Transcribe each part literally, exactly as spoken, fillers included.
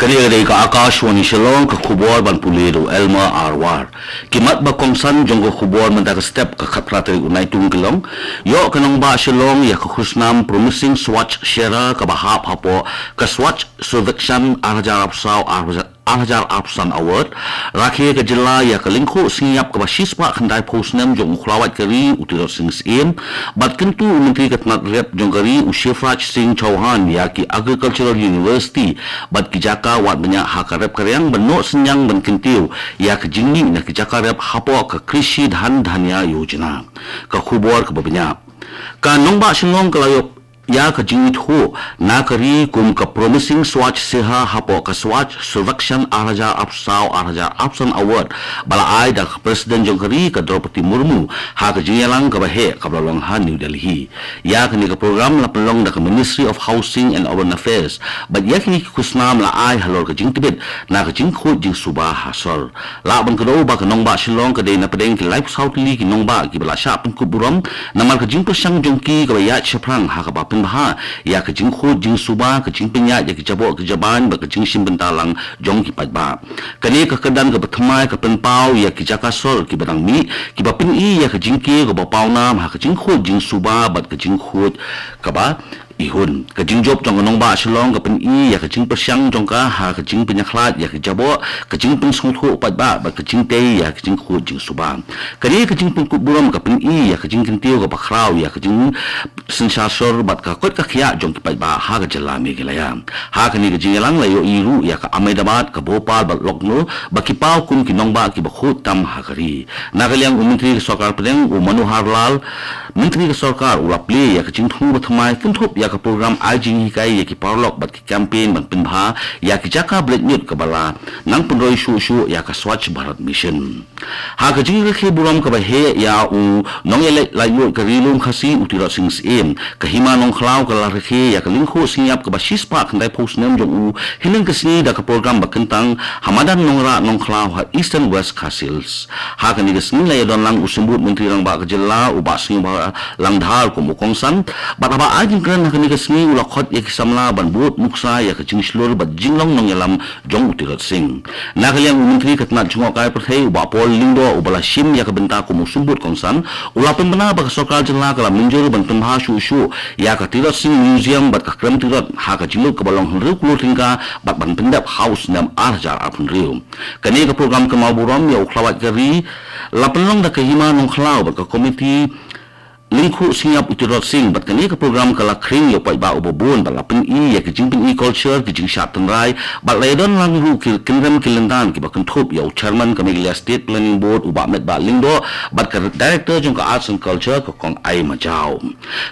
Kane ka dei ka Akashvani Shillong, ka khubor ban pule da u Elmer Arwar. Ki mat ba kongsan jong ka khubor mynta ka step ka khatphra tarik u Naitung ki long: Ïoh ka nongbah Shillong ïa ka khusnam Promising Swachh Shehar kaba hap hapoh ka Swachh Survekshan ar hajar arphew saw ar hajar arphew san Award. Rakhe ka jylla ïa ka lyngkhuh sngi ïap kaba shispah khyndaiphew snem jong u khlawait ka ri u Tirot Sing Syiem. Bad kyntu u Myntri ka tnat rep jong ka ri u Shivraj Singh Chouhan ïa ki Agricultural University bad ki jaka wad bniah ha ka rep ka riang ban noh synñiang ban kyntiew ïa ka jingmih na ki jaka rep hapoh ka Krishi Dhan Dhanya Yojana. Ka khubor kaba bniah. Ka nongbah Shillong ka la ïoh ïa ka jingithuh na ka ri kum ka Promising Swachh Shehar hapoh ka Swachh Survekshan ar hajar arphew saw ar hajar arphew san Award ba la ai da ka President jong ka ri ka Droupadi Murmu ha ka jingïalang kaba heh kaba la long ha New Delhi. Ïa kane ka program la pynlong da ka Ministry of Housing and Urban Affairs bad ïa kine ki khusnam la ai halor ka jingtbit na ka jingkhuid jingsuba ha sor. Lah ban kdew ba ka nongbah Shillong ka dei na pdeng ki laiphew saw tylli ki nongbah kiba la shah pynkup burom namar ka jingpyrshang jong ki kaba ïaid shaphrang ha kaba pynbha ïa ka jingkhuid jingsuba, ka jingpynïaid ïa ki jaboh ki jabieng bad ka jingshim bynta lang jong ki paidbah. Kane ka kyrdan kaba thymmai ka pynpaw ïa ki jaka sor kiba dang mih, kiba pyni ïa ka jingkiew kaba pawnam ha ka jingkhuid jingsuba bad ka jingkhuid kaba ihun. Ka jingjop jong ka nongbah Shillong ka pyni ïa ka jingpyrshang jong ka ha ka jingpynïakhlad ïa ka jaboh, ka jingpynsngewthuh paidbah bad ka jingtei ïa ka jingkhuid jingsuba. Kane ka jingpynkup burom ka pyni ïa ka jingkyntiew kaba khraw ïa ka jingsynshar sor bad ka koit ka khiah jong ki paidbah ha ka jylla Meghalaya. Ha kane ka jingïalang la ïohi ruh ïa ka Ahmedabad, ka Bhopal bad Lucknow ba ki paw kum ki nongbah kiba khuid tam ha ka ri. Na ka liang u Myntri ka Sorkar Pdeng u Manohar Lal, Myntri ka Sorkar u la plie ïa ka jingthmu ba thymmai kynthup ïa ka program ai jinghikai ïa ki paralok bad ki campaign ban pynbha ïa ki jaka bret ñiut kaba la nang pynroi shuh shuh ïa ka Swachh Bharat Mission. Ha ka jingrakhe burom kaba heh ïa u nongïaleh laitluid ka Ri Lum Khasi u Tirot Sing Syiem, ka Hima Nongkhlaw ka la rakhe ïa ka lyngkhuh sngi ïap kaba shispah khyndaiphew snem jong u hynnin ka sngi da ka program ba kyntang ha madan Nongrah Nongkhlaw ha Eastern West Khasi Hills. Ha kane ka sngi la ïadon lang u Symbud Myntri Rangbah ka jylla u Bah Sniawbhalang Dhar kum u kongsan bad haba ai jingkren ha kane ka sngi u la khot ïa ki samla ban bud nuksa ïa ka jingshlur bad jinglong nongïalam jong u Tirot Sing. Na ka liang u Myntri ka tnat jngohkai pyrthei u Bah Paul Lyngdoh uba la shim ïa ka bynta kum u Symbud kongsan u la pynbna ba ka Sorkar Jylla ka la mynjur ban pynbha shuh shuh ïa ka Tirot Sing Museum bad ka Krem Tirot ha ka jinglut kaba long hynriew klur tyngka bad ban pyndep ha u snem ar hajar arphew hynriew. Kane ka program kynmaw burom ïa u khlawait ka ri la pynlong da ka Hima Nongkhlaw bad ka komiti lyngkhuh sngi ïap u Tirot Sing bad kane ka program ka la khring ïa u paidbah uba bun bad la pyni ïa ka jingpyni culture, ka jingshad tynrai bad la ïadon lang ruh ki kynrem ki lyndan kiba kynthup ïa u Chairman ka Meghalaya State Planning Board u Bah Metbah Lyngdoh bad ka Director jong ka Arts and Culture ka Kong Ai Majaw.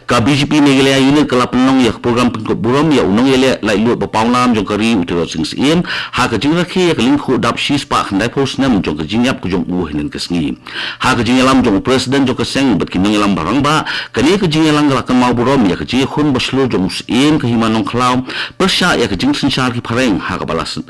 Ka B J P Meghalaya Unit ka la pynlong ïa ka program pynkup burom ïa u nongïaleh laitluid ba pawnam jong ka ri u Tirot Sing Syiem ha ka jingrakhe ïa ka lyngkhuh dap shispah khyndaiphew snem jong ka jingïap ka jong u hynnin ka sngi. Ha ka jingïalam jong u President jong ka seng bad ki nongïalam ba rangbah, kane ka jingïalang ka la kynmaw burom ïa ka jingïakhun ba shlur jong u Syiem ka Hima Nongkhlaw pyrshah ïa ka jingsynshar ki phareng ha kaba la s-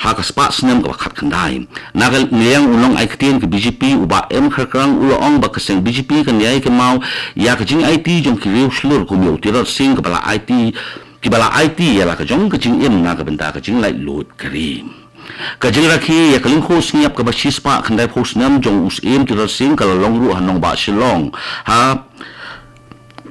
ha ka spah snem kaba khatkhyndai. Na ka liang u nongai ktien ka B J P u Bah M Kharkrang u la ong ba ka seng B J P kan ïai kynmaw ïa ka jingaiti jong ki riew shlur kum ïa u Tirot Sing kaba la aiti kiba la aiti ïa la ka jong ka jingim na ka bynta ka jinglaitluid ka ri. Ka jingrakhe ïa ka lyngkhuh sngi ïap kaba shispah khyndaiphew snem jong u Syiem Tirot Sing ka la long ruh ha nongbah Shillong. Ha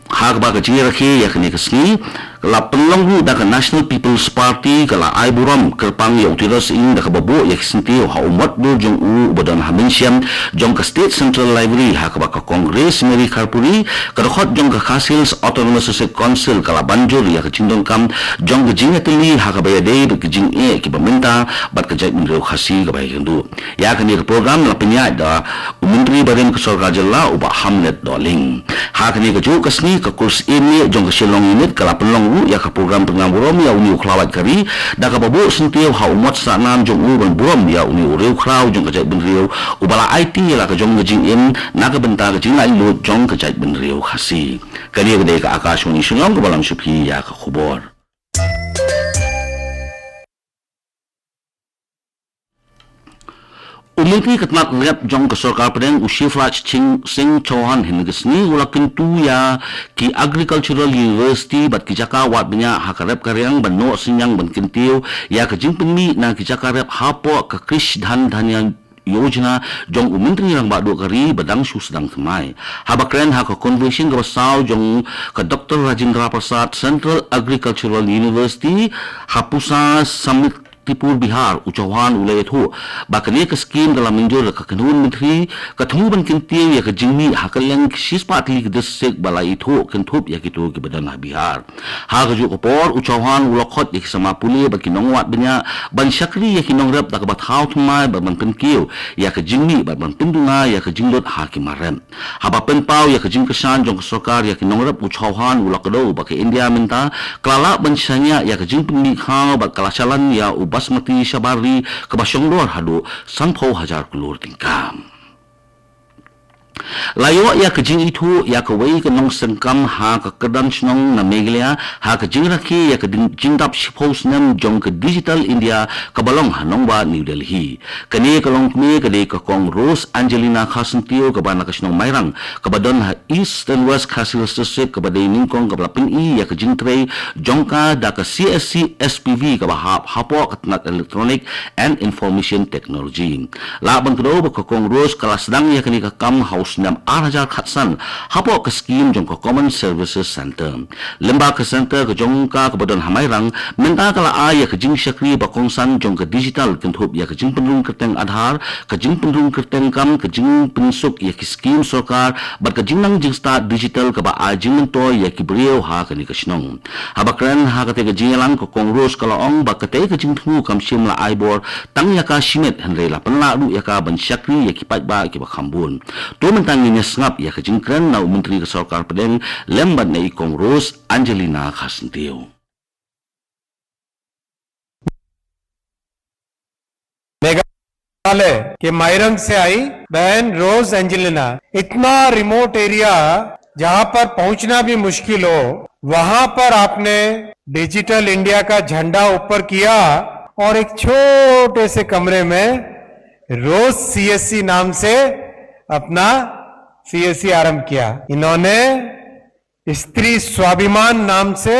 ha kaba ka jingrakhe ïa kane ka sngi ka la pynlong ruh da ka National People's Party ka la ai burom kyrpang ïa u Tirot Sing da kaba buh ïa ki syntiew ha u mot dur jong u uba don ha mynsiem jong ka State Central Library ha kaba ka Kong Grace Mary Kharpuri ka dkhot jong ka Khasi Hills Autonomous District Council ka la ban jur ïa ka jingdonkam jong ka jingïatylli ha kaba ïadei bad ka jingeh kiba mynta bad ka jaitbynriew Khasi kaba ïakynduh. Ïa kane ka program la pynïaid da u Myntri barim ka Sorkar Jylla u Bah Hamlet Dohling. Ha kane kajuh ka sngi ka Kur Syiem Mieh jong ka Shillong Unit ka la pynlong ruh ïa ka program pynkynmaw burom ïa une u khlawait ka ri da kaba buh syntiew ha u mot sahnam jong u ban burom ïa une u riewkhraw jong ka jaitbynriew uba la aiti ïa la ka jong ka jingim na ka bynta ka jinglaitluid jong ka jaitbynriew Khasi. Kane ka dei ka Akashvani Shillong kaba lam sha phi ïa ka khubor. U Myntri ka tnat rep jong ka sorkar pdeng u Shivraj Singh Chouhan hynne ka sngi u la kyntu ïa ki agricultural university bad ki jaka wad bniah ha ka rep ka riang ban noh synñiang ban kyntiew ïa ka jingpynmih na ki jaka rep hapoh ka Krishi Dhan Dhaanya Yojana jong u Myntri Rangbah Duh ka ri ba dang shu sdang thymmai. Haba kren ha ka convention kaba saw jong ka Doctor Rajendra Prasad Central Agricultural University ha Pusa Samit Tipur Bihar, u Chouhan u la ïathuh ba kane ka skim ka la mynjur da ka kynhun myntri, ka thmu ban kyntiew ïa ka jingmih ha kylleng ki shispah tylli ki district ba la ithuh kynthup ïa kito kiba don ha Bihar. Ha kajuh ka por u Chouhan u la khot ïa ki samla pule bad ki nongwad bniah ban shakri ïa ki nongrep da kaba thaw thymmai bad ban pynkiew ïa ka jingmih bad ban pynduna ïa ka jinglut ha ki mar rep. Haba pynpaw ïa ka jingkyrshan jong ka sorkar ïa ki nongrep, u Chouhan u la kdew ba ka India mynta ka la lah ban shaniah ïa ka jingpynmih khaw bad ka la shalan ïa u basmati shabar ri kaba shongdor haduh sanphew hajar klur tyngka. La ïoh ïa ka jingithuh ïa kawei ka nongseng kam ha ka kyrdan shnong na Meghalaya ha ka jingrakhe ïa ka jingdap shiphew snem jong ka Digital India kaba long ha nongbah New Delhi. Kane ka longkmie ka dei ka Kong Rose Angelina Kharsyntiew kaba na ka shnong Mairang kaba don ha East and West Khasi Hills District, kaba dei nyngkong kaba la pyni ïa ka jingtrei jong ka da ka C S C S P V kaba hap hapoh ka tnat Electronic and Information Technology. Lah ban kdew ba ka Kong Rose ka la sdang ïa kane ka kam ha u snem ar hajar khatsan hapoh ka skim jong ka Common Services Centre. Lyngba ka centre ka jong ka kaba don ha Mairang, mynta ka la ai ïa ka jingshakri ba kongsan jong ka digital kynthup ïa ka jingpynrung kyrteng Aadhaar, ka jingpynrung kyrteng kam, ka jingpynsuk ïa ki skim sorkar bad ka jingnang jingstad digital kaba ai jingmyntoi ïa ki briew ha kane ka shnong. Haba kren ha katei ka jingïalang, ka Kong Rose ka la ong ba katei ka jingthmu kam shym la ai bor tang ïa ka shimet, hynrei la pynlah ruh ïa ka ban shakri ïa ki paidbah kiba kham bun. To mynta ngin ïa sngap ïa ka jingkren na u Myntri ka Sorkar Pdeng lem bad na i Kong Rose Angelina Kharsyntiew. मेघालय के माइरंग से आई बहन रोज एंजेलिना। इतना रिमोट एरिया, जहां पर पहुंचना भी मुश्किल हो, वहां पर आपने डिजिटल इंडिया का झंडा ऊपर किया और एक छोटे से कमरे में रोज सीएससी नाम से अपना सीएससी आरंभ किया। इन्होंने स्त्री स्वाभिमान नाम से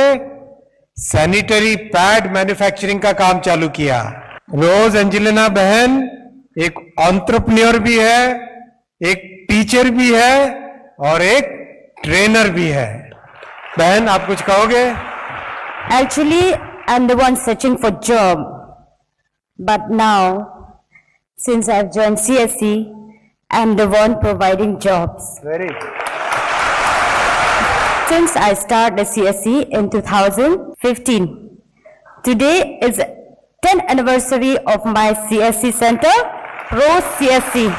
सैनिटरी पैड मैन्युफैक्चरिंग का काम चालू किया। रोज एंजेलिना बहन एक एंटरप्रेन्योर भी है, एक टीचर भी है और एक ट्रेनर भी है। बहन, आप कुछ कहोगे? Actually, I'm the one searching for job. But now, since I've joined C S C, I'm the one providing jobs. Very good. Since I started the C S C in two thousand fifteen, today is tenth anniversary of my C S C center, Rose C S C.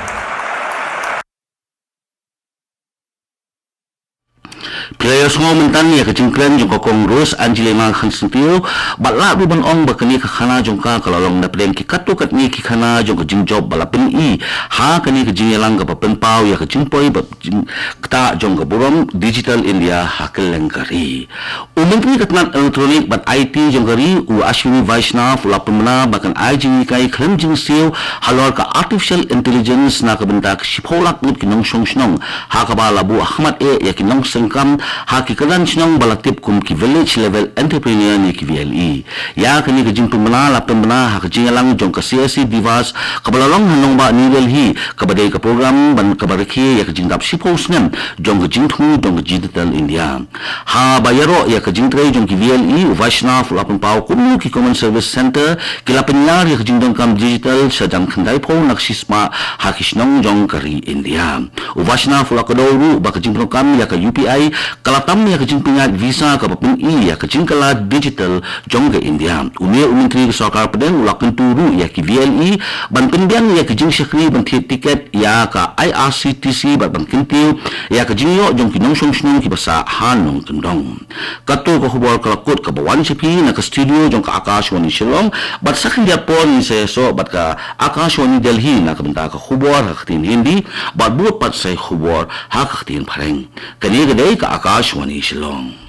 Phi la ïohsngew mynta ïa ka jingkren jong ka Kong Rose Angelina Kharsyntiew, bad lah ruh ban ong ba kane ka khana jong ka ka la long na pdeng ki katto katne ki khana jong ka jingjop ba la pyni ha kane ka jingïalang kaba pynpaw ïa ka jingpoi bad jingktah jong ka burom Digital India ha kylleng ka ri. U Myntri ka tnat Electronic bad I T jong ka ri, u Ashwini Vaishnaw, u la pynbna ba kan ai jinghikai khlem jingsiew halor ka Artificial Intelligence na ka bynta ka shiphew lak ngut ki nongshong shnong, ha kaba la buh ha khmat eh ïa ki nongseng kam ha ki kyrdan shnong ba la tip kum ki Village Level Entrepreneur ne ki V L E. Ïa kane ka jingpynbna la pynbna ha ka jingïalang jong ka C S C Diwas kaba la long ha nongbah New Delhi, kaba dei ka program ban kaba rakhe ïa ka jingdap shiphew snem jong ka jingthmu jong ka Digital India. Haba ïaroh ïa ka jingtrei jong ki V L E, u Vaishnaw u la pynpaw kumno ki Common Service Centre ki la pynïar ïa ka jingdonkam digital sha jan khyndaiphew na ka shispah ha ki shnong jong ka ri India. U Vaishnaw u la kdew ruh ba ka jingpyndonkam ïa ka U P I ka la tam ïa ka jingpynïaid visa kaba pyni ïa ka jingkylla digital jong ka India. Une u Myntri ka Sorkar Pdeng u la kyntu ruh ïa ki V L E ban pynbiang ïa ka jingshakri ban thied tiket ïa ka I R C T C bad ban kyntiew ïa ka jingïoh jong ki nongshong shnong kiba sah ha nongkyndong. Kato ka khubor ka la kut kaba wan sha phi na ka studio jong ka Akashvani Shillong, bad sa khyndiat por ngin sa ïasoh bad ka Akashvani Delhi na ka bynta ka khubor ha ka ktien Hindi, bad bud pat sa ïa khubor ha ka ktien Phareng. Kane ka dei ka Akashvani Shillong.